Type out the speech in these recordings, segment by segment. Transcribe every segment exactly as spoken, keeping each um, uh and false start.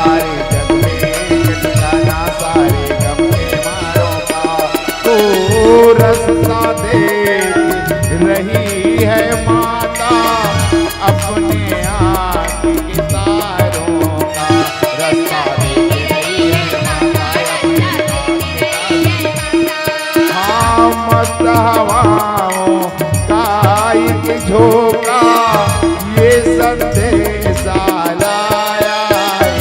सारे जग में एक ठिकाना, सारे गम के मारों का। तो रास्ता देख रही है माता अपने आँख के तारों का। रास्ता देख रही है माता अपने आँख के तारों का। हाँ, मस्त हवाओं का एक झोंका ये संदेशा लाया है।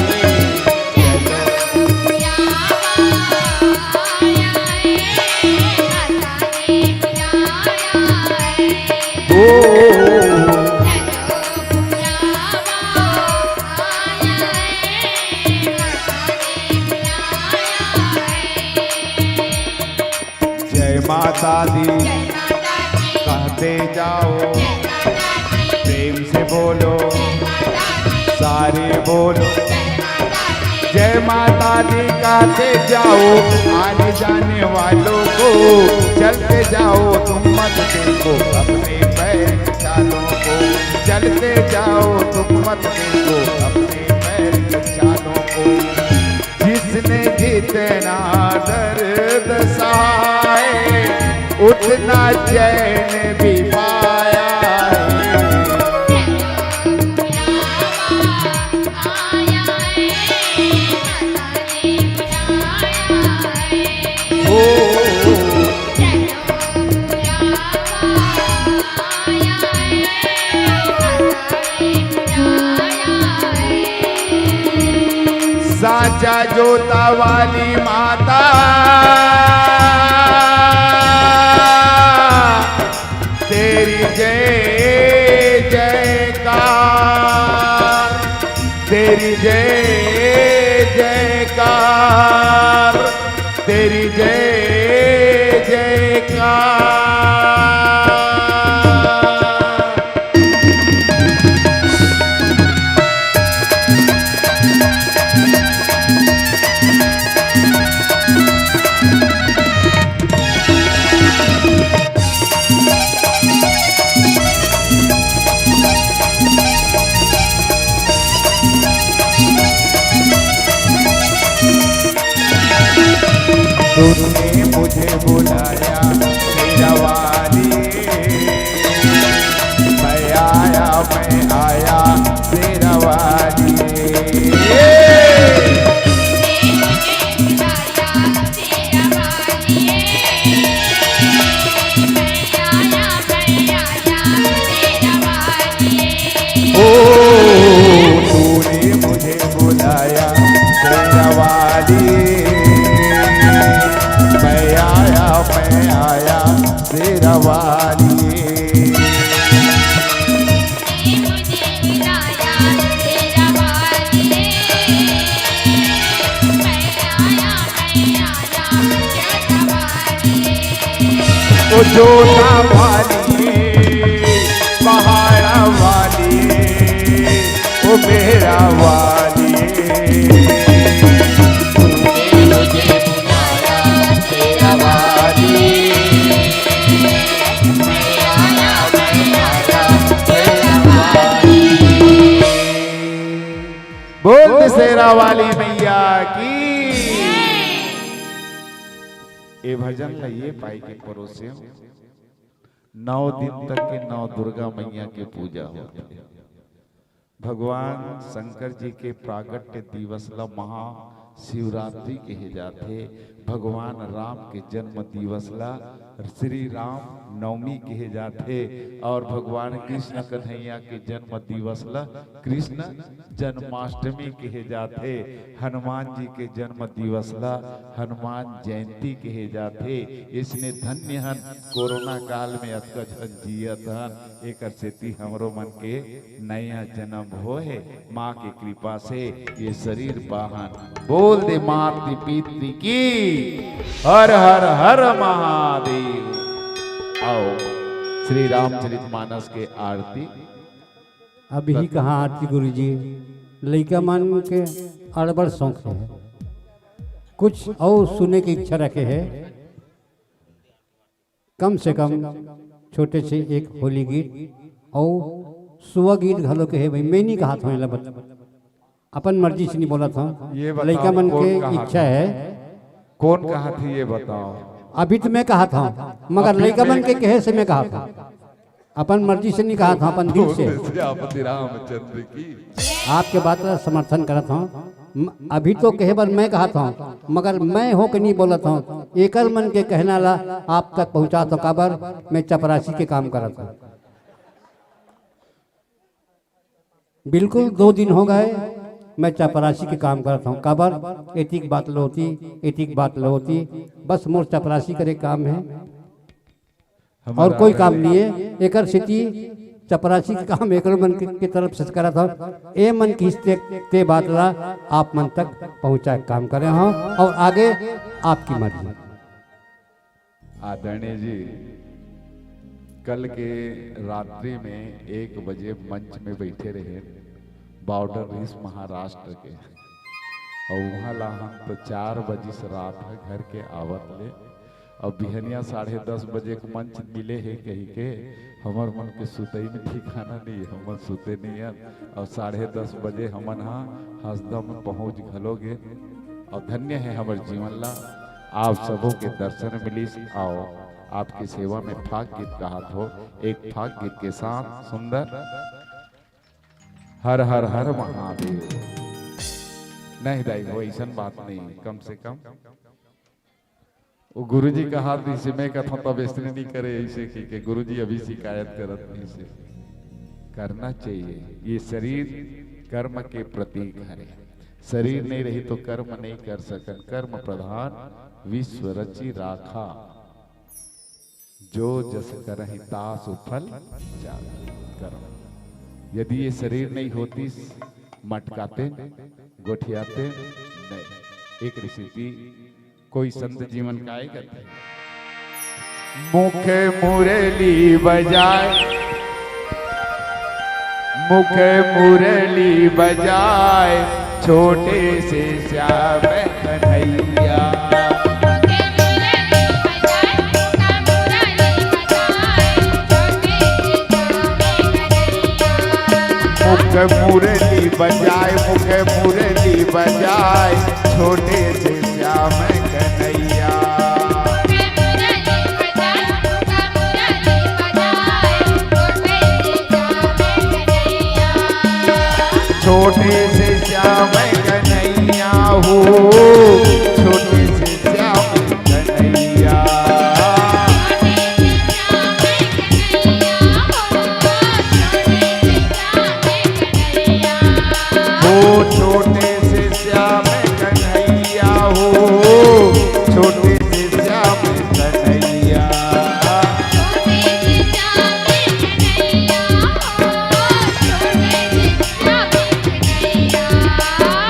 ओ। जय माता दी कहते जाओ, प्रेम से बोलो, सारे बोलो। जय माता दी कहते जाओ, आने जाने वालों को चलते जाओ, तुम मत देखो अपने पैर के छालों को, चलते जाओ, तुम मत देखो अपने पैर के छालों को। जिसने जितना दर्द सहा है, उतना चैन भी पाया है। ओ, साचा जोता वाली माता, तेरी जय जयकार, तेरी जय जयकार, तेरी जय जयकार। तूने मुझे बुलाया शेरा वाली, मैं आया, मैं आया शेरा वाली। ओ, तूने मुझे बुलाया शेरा वाली, मैं आया, मैं आया शेरा वाली। ओ जोता वाली, पहाड़ा वाली, ओ मेरा वाली। तूने मुझे बुलाया शेरा वाली, मैं आया, मैं आया शेरा वाली। बोल दे शेरा वाली मैया की। ए भजन ला ये पाई के परोसे हो। नौ दिन तक के नौ दुर्गा मैया के पूजा होथे। भगवान शंकर जी के प्रागट्य दिवस ला महाशिवरात्रि कहे जाथे। भगवान राम के जन्म दिवस ला श्री राम नवमी कहे जाथे और भगवान कृष्ण कन्हैया के जन्म दिवस ला कृष्ण जन्माष्टमी कहे जाथे। हनुमान जी के जन्म दिवस ला हनुमान जयंती कहे जाथे। इसने धन्य हन, कोरोना काल में अतका झन जियत हन, एकर सेती हमरो मन के नया जन्म होए हे। माँ के कृपा से ये शरीर पाहन। बोल दे मातृ पितृ की हर हर हर महादेव। आओ श्री रामचरित मानस के आरती। अभी कहाँ आरती गुरुजी, लइका मन के अड़बड़ शौक हे, कुछ अउ सुने के इच्छा रखे हे। कम से कम छोटे से एक होली गीत अउ सुआ गीत घलो के हे भाई, मैं नहीं कहा था, मतलब अपन मर्जी से नहीं बोलत हंव। ये बताओ, लइका मन कौन के कहा इच्छा था? है। कौन कहा थी, ये बताओ। अभी तो मैं कहा था, मगर अभी लइका मन मैं के कहे से मैं कहा था। अपन मर्जी से नहीं कहा था, अपन दिल से। जैसे आपति रामचंद्र की। आपके बात का समर्थन करत हंव। म-, अभी तो कहे बर मैं कहा था, मगर मैं हो के नहीं बोलत हंव। एकर मन के कहना ला आप तक पहुंचात हंव, काबर मैं चपरासी के काम करत हंव। बिल्कुल दो दिन हो गए, मैं चपरासी के काम करत हंव। काबर? एतिक बात ल होती, एतिक बात ल होती, बस मोर चपरासी करे काम है, हमारा और कोई काम नहीं है। एकर सेती चपरासी के काम एकर मन के, के तरफ से करत हंव। ए मन की ते, ते बात ला आप मन तक पहुंचाए के काम करे हंव, और आगे आपकी मर्जी। आदरणीय जी, कल के रात्रि में एक बजे मंच में बैठे रहे, बॉर्डर रिस महाराष्ट्र के, और वहाँ ला हम तो चार बजे से रात है घर के आवत ले, और बिहनिया साढ़े दस बजे के मंच मिले हे कही के हमर मन के सुतई में ठिकाना नहीं, हमन सुते नहीं हन, और साढ़े दस बजे हमन हा हसदा में पहुँच घलो गे, और धन्य है हमर जीवन ला। आप सबो के दर्शन मिलिस, आओ आपके सेवा में फाग गीत कहत हंव, एक फाग गीत के साथ सुंदर हर हर हर महादेव। नहीं दाई हो, ऐसन बात नहीं, कम से कम वो गुरुजी कहा इसे मैं कथों तब ऐसने नहीं करे, ऐसे कि, कि गुरुजी अभी शिकायत करत नहीं से करना चाहिए। ये शरीर कर्म के प्रतीक है, शरीर नहीं रही तो कर्म नहीं कर सकन। कर्म प्रधान विश्व रचि राखा, जो जस करहि तासु फल जागा। कर्म, यदि ये शरीर नहीं होती, मटकाते, गोठियाते नहीं। एक ऋषि जी, कोई संत जीवन काय करते, मुख मुरली बजाए, मुख मुरली बजाए, छोटे से श्याम कन्हैया। मुख मुरली बजाए, मुख मुरली बजाए, छोटे से श्याम कन्हैया। छोटे से श्याम कन्हैया हो, छोटे से श्याम कन्हैया। हो छोटे से श्याम कन्हैया हो, छोटे से श्याम कन्हैया।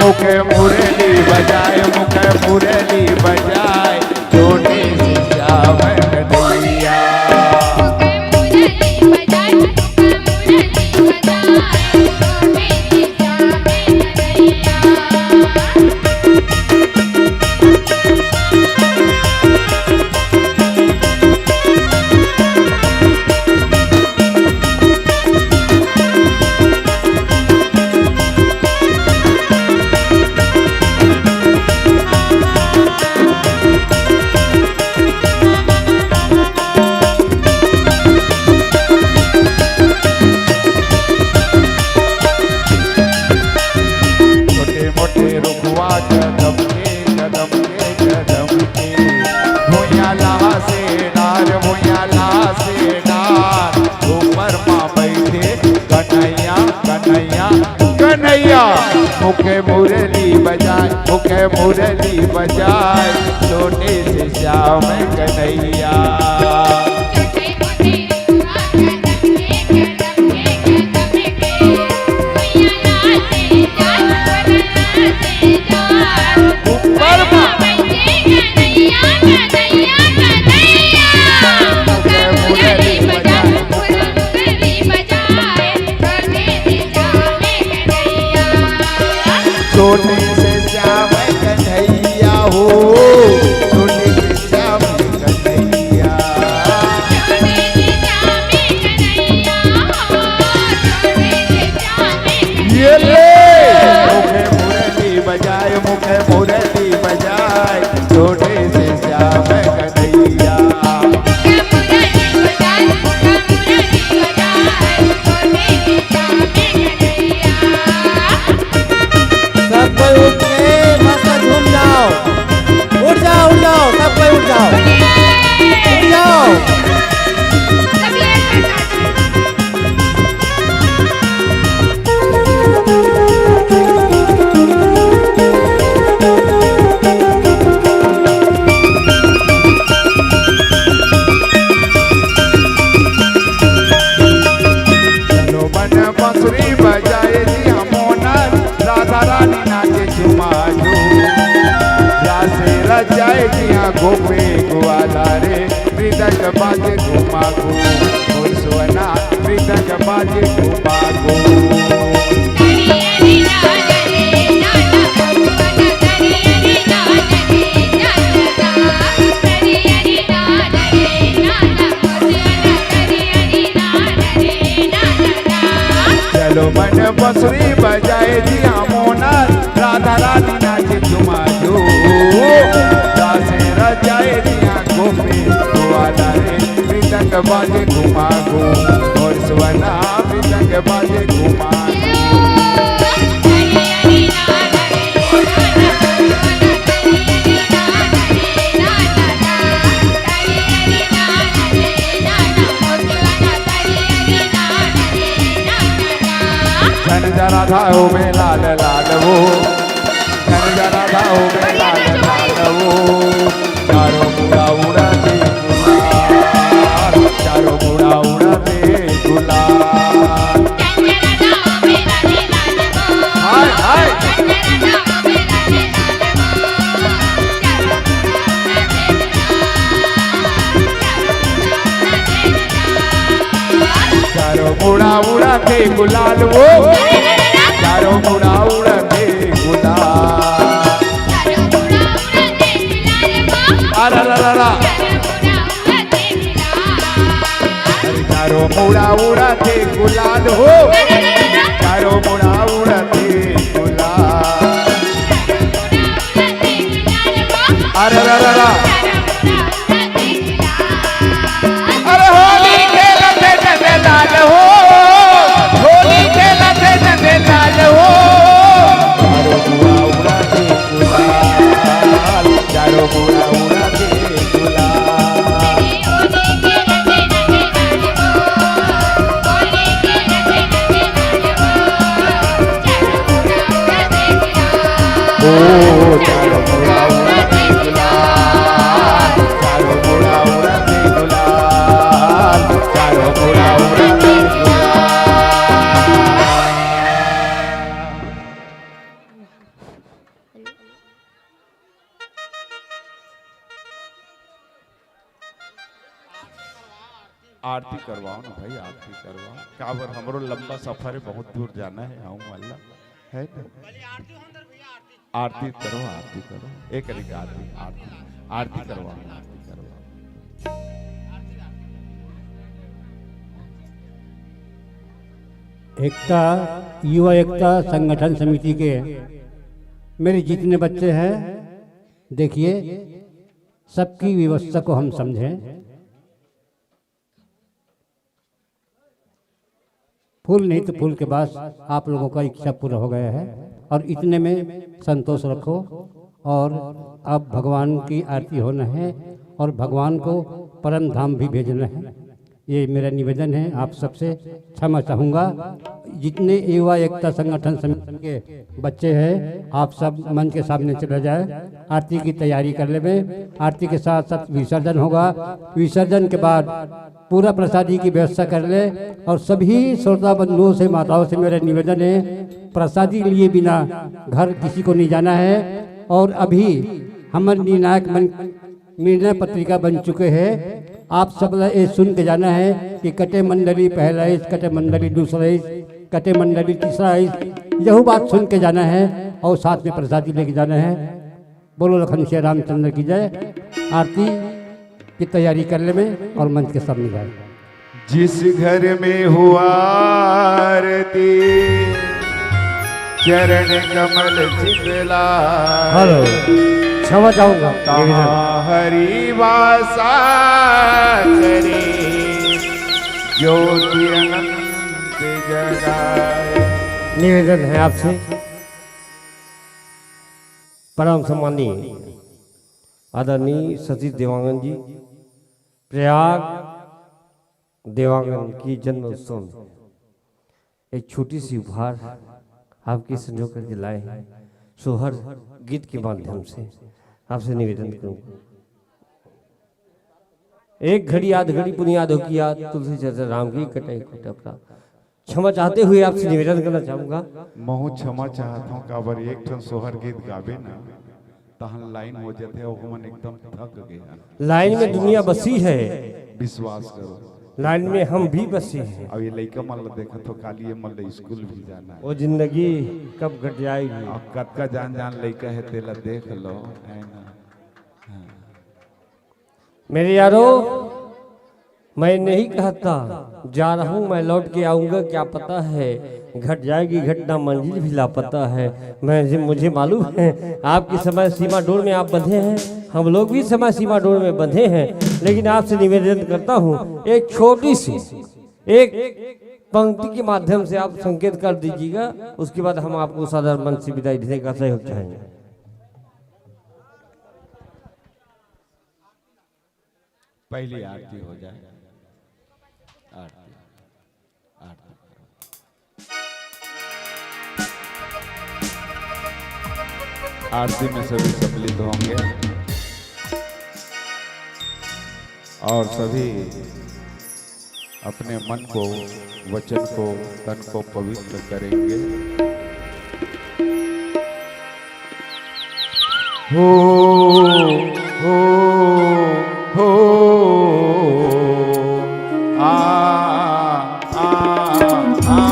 मुख मुरली बजाए, मुख मुरली बजाए, छोटे से श्याम कन्हैया। छोटे मोटे रुखवा कदम के, कदम के, कदम के। भुइयां लहासे डार, भुइयां लहासे डार। ऊपर मा बैठे कन्हैया, कन्हैया, कन्हैया। मुख मुरली बजाए, मुख मुरली बजाए। छोटे से श्याम कन्हैया। छोटे से श्याम कन्हैया हो, छोटे से श्याम कन्हैया। ये ले, मुख शादी नाचे घुमा दो, दासे रजाए दिया गोपे, वाला रे, मृदंग बाजे घुमा दो, और स्वना मृदंग बाजे घुमा दो। झन जरा धाओ में लाल लाल वो, झन जरा धाओ में लाल लाल वो। चारों मुड़ा उड़ाते गुलाल, चारों मुड़ा उड़ाते गुलाल। हाय, हाय। चारों मुड़ा उड़ाते गुलाल वो, चारों मुड़ा उड़ाते गुलाल। अरे रा रा रा। अरे चारों मुड़ा उड़ाते गुलाल हो, चारों मुड़ा उड़ाते गुलाल। अरे रा रा रा। अरे होली खेलत हे नंदलाल हो, होली खेलत हे नंदलाल हो। चारों मुड़ा उड़ाते गुलाल, चारों मुड़ा उड़ाते गुलाल। ओ चारों मुड़ा उड़ाते गुलाल, चारों मुड़ा उड़ाते गुलाल, चारों मुड़ा उड़ाते गुलाल। आरती करवाओ ना भाई, आरती करवाओ। काबर हमरो लंबा सफर है, बहुत दूर जाना है, आऊं वाला है ना। आरती करो, आरती करो, एक करी आरती, आरती, आरती करवाओ, आरती करवाओ। एकता, युवा एकता संगठन समिति के मेरे जितने बच्चे हैं, देखिए, सबकी व्यवस्था को हम समझें। फूल नहीं तो फूल के बाद आप लोगों का इच्छा पूरा हो गया है, और इतने में संतोष रखो। और अब भगवान की आरती होना है, और भगवान को परम धाम भी भेजना है। ये मेरा निवेदन है, आप सबसे क्षमा चाहूँगा। जितने युवा एकता संगठन समिति के बच्चे हैं, आप सब मंच के सामने चले जाए, आरती की तैयारी कर लेवे। आरती के साथ साथ विसर्जन होगा। विसर्जन के बाद पूरा प्रसादी की व्यवस्था कर ले, और सभी श्रोता बंधुओं से, माताओं से मेरा निवेदन है, प्रसादी लिए बिना घर किसी को नहीं जाना है। और अभी हमर निर्णायक मन निर्णय पत्रिका बन चुके हैं। आप सब ला ये सुन के जाना है कि कटे मंडली पहला इस, कटे मंडली दूसरा इस, कटे मंडली तीसरा इस, यहू बात सुन के जाना है और साथ में प्रसादी लेके जाना है। बोलो लखन श्री रामचंद्र की जय। आरती की तैयारी कर ले में और मंच के सामने जाए। जिस घर में हुआ आरती, चरण कमल चितला। हेलो, क्षमा चाहूंगा, तहाँ हरि वासा करे, ज्योति अनंत जगाए। निवेदन है आपसे, परम सम्माननीय आदरणीय सतीश देवांगन जी, प्रयाग देवांगन की जन्म उत्सव में एक छोटी सी उपहार आपके संजो करके लाए हैं, सोहर गीत के माध्यम से आपसे निवेदन करूंगा। एक घड़ी आध घड़ी पुनियाद हो की याद, तुलसी चर्चा राम की कटाई को टपरा। क्षमा चाहते हुए आपसे निवेदन करना चाहूंगा। महू क्षमा चाहत हूँ, काबर एक ठन सोहर गीत गाबे ना, तहन लाइन हो जाथे, ओमन एकदम थक गए हैं। लाइन में दुनिया बसी है। विश्वास करो। लाइन में हम भी बसे हैं। अब ये लइका मन ला देखत हो, काली ये मन ला स्कूल भी जाना है। वो जिंदगी कब कट जाएगी? अब कतका जान जान लइका है, तेला देख लो, है ना? हाँ। मेरे यारो, मैं नहीं कहता जा रहा हूँ, मैं लौट के आऊंगा, क्या पता है घट जाएगी घटना, मंजिल भी लापता है। मैं, मुझे मालूम है आपकी समय सीमा डोर में आप बंधे हैं, हम लोग भी समय सीमा डोर में बंधे हैं, लेकिन आपसे निवेदन करता हूँ, एक छोटी सी एक पंक्ति के माध्यम से आप संकेत कर दीजिएगा, उसके बाद हम आपको सादर मंच से विदाई देने का सहयोग चाहेंगे। पहली आरती हो जाए। आरती, आरती। आरती में सभी सम्मिलित होंगे और सभी अपने मन को, वचन को, तन को पवित्र करेंगे। हो, हो, हो, आ, आ, आ।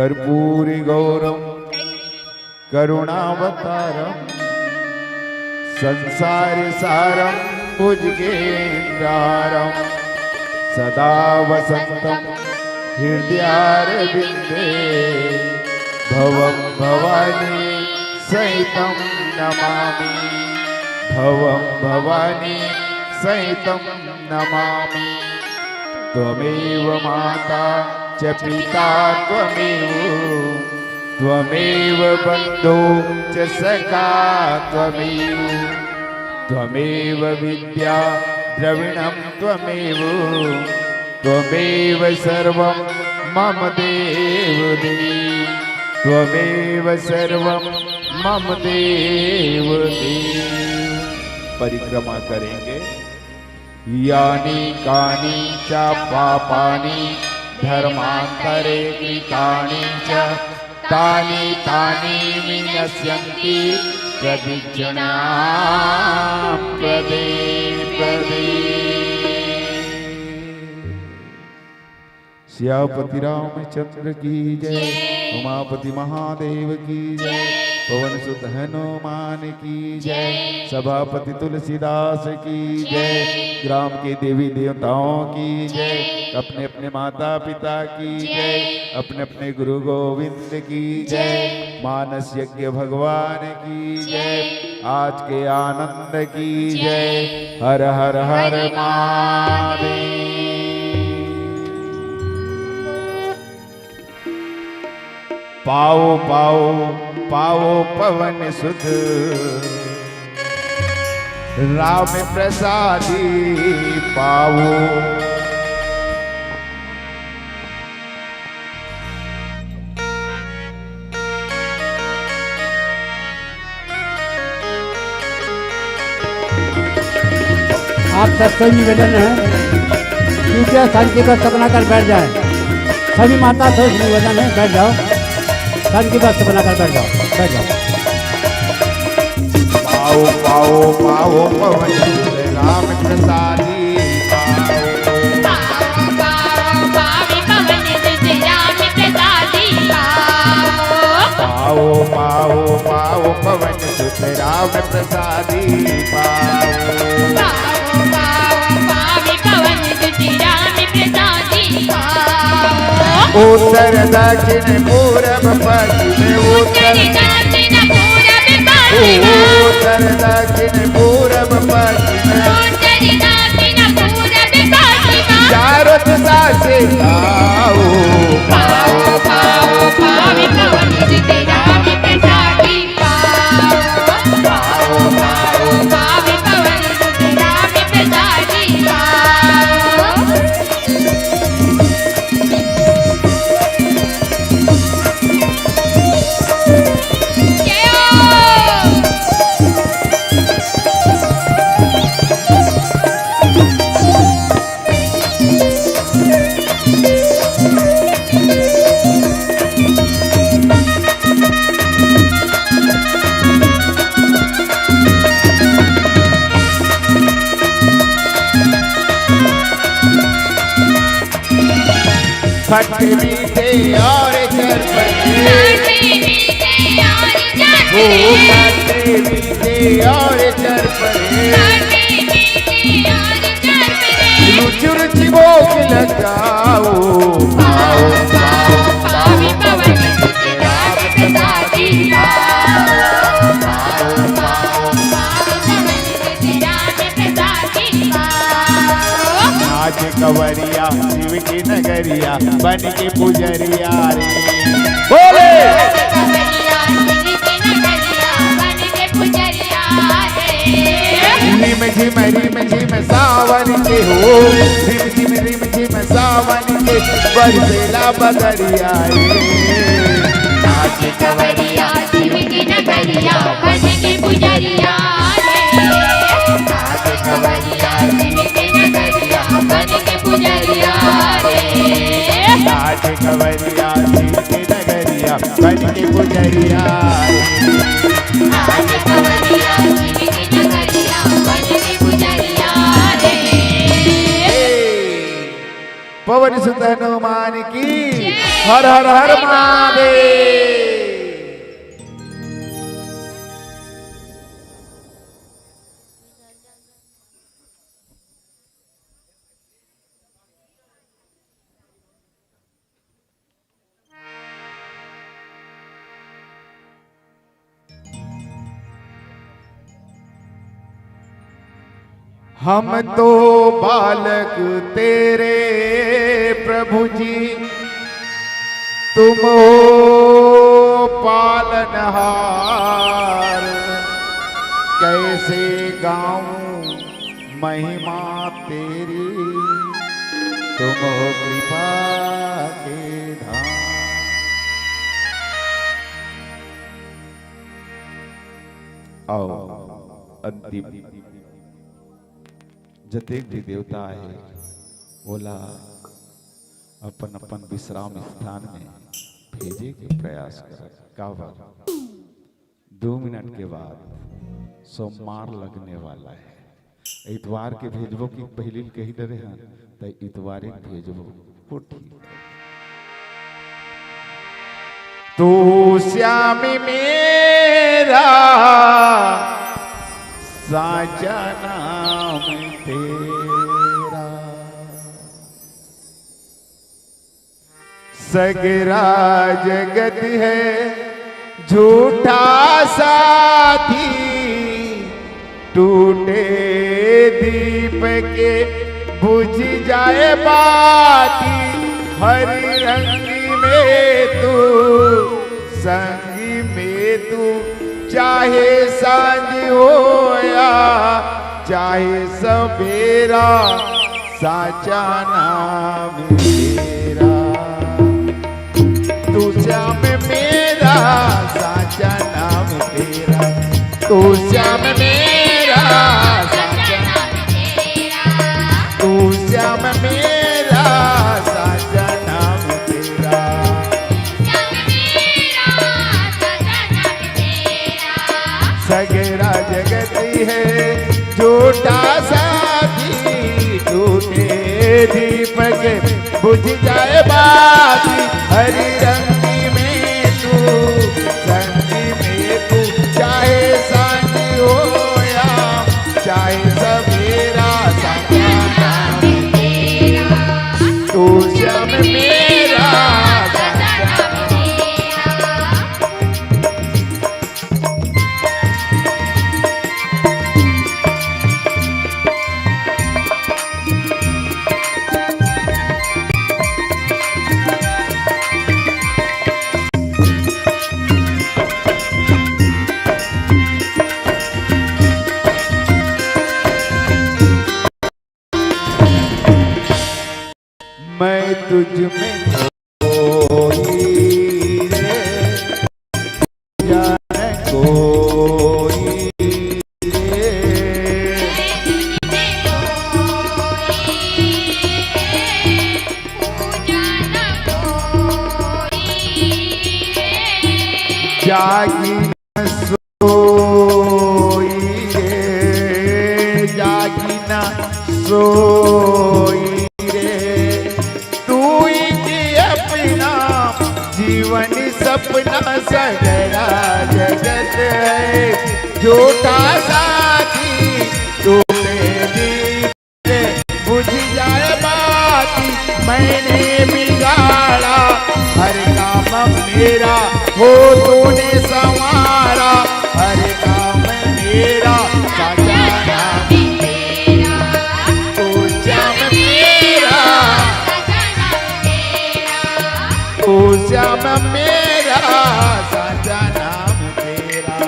कर्पूरी गौरम करुणावतारम संसार सारम भुजगेंद्रारम सदा वसंतम हृदयारविंदे भवम भवानी सहितम नमामि। भवम भवानी सहितम नमामि। त्वमेव माता च पिता त्वमेव, त्वमेव बंधु च सखा त्वमेव, त्वमेव विद्या द्रविणम त्वमेव, त्वमेव सर्वम मम देव देव, त्वमेव सर्वम मम देव देव। परिक्रमा करेंगे। यानि कानि च पापानि धर्मांतरे कृतानि च तानि तानि विनश्यन्ति प्रदक्षिणां पदे पदे। सियापति रामचंद्र की जय। जय। उमापति महादेव की जय। जय। पवन सुत हनुमान की जय। जय। सभापति तुलसीदास की जय। जय। ग्राम के देवी देवताओं की जय। जय। अपने अपने माता पिता की जय। जय। अपने अपने गुरु गोविंद की जय। जय। मानस यज्ञ भगवान की जय। जय। आज के आनंद की जय। जय। हर हर हर महादेव। पाओ पाओ पाओ पवन सुत राम प्रसादी पाओ। आप सबसे निवेदन है, कृपया शांति का स्थापना कर बैठ जाए। सभी माता से निवेदन है, बैठ जाओ, शांति का स्थापना कर बैठ जाओ, बैठ जाओ। पाओ पाओ पाओ पवन राम प्रसादी पाओ। पाओ पाओ पाओ पवन राम प्रसादी पाओ। पाओ पाओ पाओ पवन सुत राम प्रसादी पाओ। पाओ पाओ पाओ पवन सुत राम प्रसादी पाओ। उत्तर दक्षिण पूरब पश्चिम उत्तर उत्तर दक्षिण पूरब पश्चिम उत्तर दक्षिण पूरब पश्चिम उत्तर दक्षिण पूरब पश्चिम चारों दिशा से पाओ। पाओ पाओ पाओ पवन सुत राम प्रसादी पाओ। पाओ पाओ पाओ पवन सुत राम प्रसादी पाओ। जय हो। खट्टे मीठे और चरपरे। खट्टे मीठे और ओ चरपरे। खट्टे मीठे और चरपरे। खट्टे मीठे और चरपरे। रुचि रुचि भोग लगाओ। पाओ, पाओ, पाओ, पवन सुत राम प्रसादी पाओ। पाओ, पाओ, पाओ, पवन सुत राम प्रसादी पाओ। नाच कंवरिया शिव की नगरिया बन के पुजरिया रे। बोले। रिम झिम रिम झिम सावन के हो, रिम झिम रिम झिम सावन के बरसेला बदरिया रे। नाच कंवरिया शिव की नगरिया बन के पुजरिया रे। नाच कंवरिया शिव की नगरिया बन के पुजरिया रे। नाच कंवरिया शिव की नगरिया बन के पुजरिया रे। नाच कंवरिया शिव की नगरिया बन के पुजरिया रे। पवन सुत हनुमान की। हर हर हर महादेव। हम तो बालक तेरे प्रभु जी, तुम हो पालनहार। कैसे गाऊं महिमा तेरी, तुम हो कृपा के धाम। अउ अंतिम जतेक भी देवता हे, ओला अपन अपन विश्राम स्थान में भेजे के प्रयास करय। काबर दो मिनट के बाद सोमवार लगने वाला हे। इतवार के भेजबो कि पहिली ल कही डरे हन, त इतवारे के भेजबो। हो ठीक हे। तू श्याम मेरा, साचा नाम तेरा। सगरा जगत हे झूठा साथी, टूटे दीप के बुझ जाए बाती। हर रंग में तू, संग में तू, चाहे सांझ हो या चाहे सबेरा, साचा नाम तेरा। तू श्याम मेरा, साचा नाम तेरा। तू श्याम मेरा, साचा नाम तेरा। तू श्याम मेरा, साचा नाम तेरा। सगरा जगत हे झूठा साथी, टूटे दीपक बुझ जाए बाती। हर रंग में तू, संग में तू, चाहे सांझ हो या चाहे सबेरा, साचा नाम तेरा। तू श्याम मेरा, साचा नाम तेरा। मैं तुझ में खोई रे, जान कोई रे। जागी सोई रे, जागी ना सोई रे, तू ही के अपना जीवन सपना। सगरा जगत हे झूठा साथी, टूटे दीप बुझ जाए बाती। मैंने बिगाड़ा हर काम मेरा, हो तूने संवारा हर काम मेरा। साचा नाम तेरा, तू श्याम मेरा, तू श्याम मेरा, साचा नाम तेरा।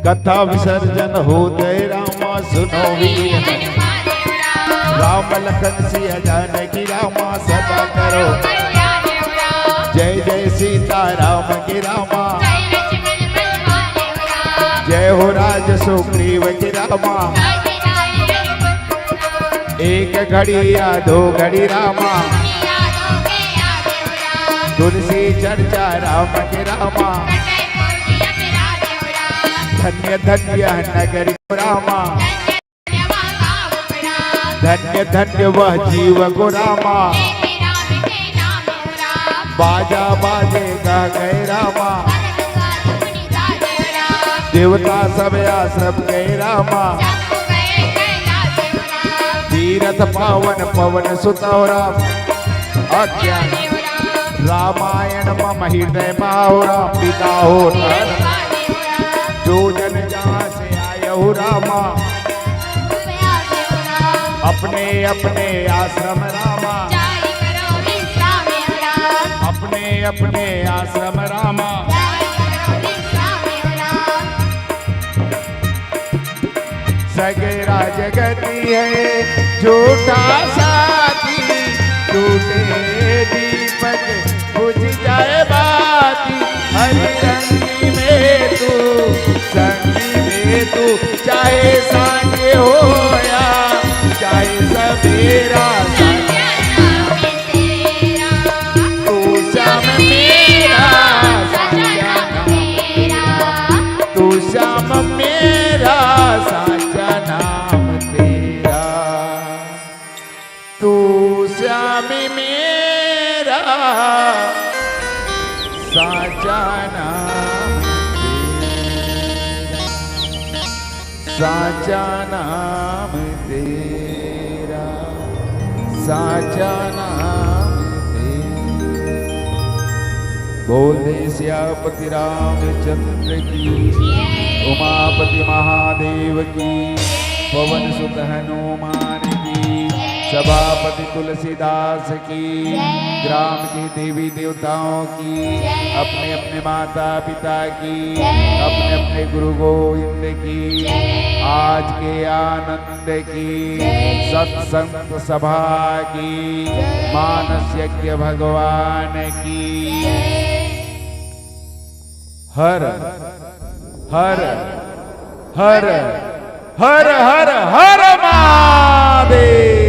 कथा विसर्जन होत हे रामा सुनो वीर हनुमान। राम लखन सिया जानकी रामा सदा करो। जय जय सीता राम की रामा। जय हो राज सुग्रीव की रामा। एक घड़ी या दो घड़ी रामा, तुलसी चर्चा राम के रामा। धन्य धन्य नगरी रामा, धन्य धन्य वह जीव गो रामा। बाजा बाजे गा गए रामा। देवता सब आश्रम गए रामा। तीरथ पावन पवन सुत हो राम। अज्ञान रामायण मम हृदय मा हो राम। पिता हो नर जो जन जहाँ से आए हो रामा। अपने अपने आश्रम रामा। अपने अपने आश्रम रामा। सगरा जगती है झूठा साथी। टूटे दीपक बुझ जाए बाती। हरि रंग में तू संग में तू चाहे सांझ होया चाहे सवेरा। तू श्याम मेरा साचा नाम। तू श्याम मेरा साचा नाम तेरा। तू श्याम मेरा साचा नाम तेरा। साचा नाम तेरा। साचा नाम तेरा। बोल दे सियापति रामचंद्र की। उमापति महादेव की। पवन सुत हनुमान की। सभापति तुलसीदास की। ग्राम के देवी देवताओं की। अपने अपने माता पिता की। अपने अपने गुरु गोविंद की। आज के आनंद की। सत्संग सभा की। मानस यज्ञ भगवान की। हर हर हर हर हर हर महादेव।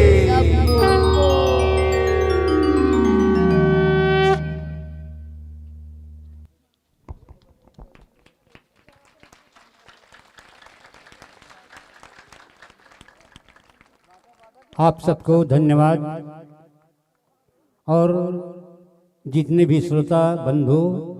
आप सबको धन्यवाद। और जितने भी श्रोता बंधु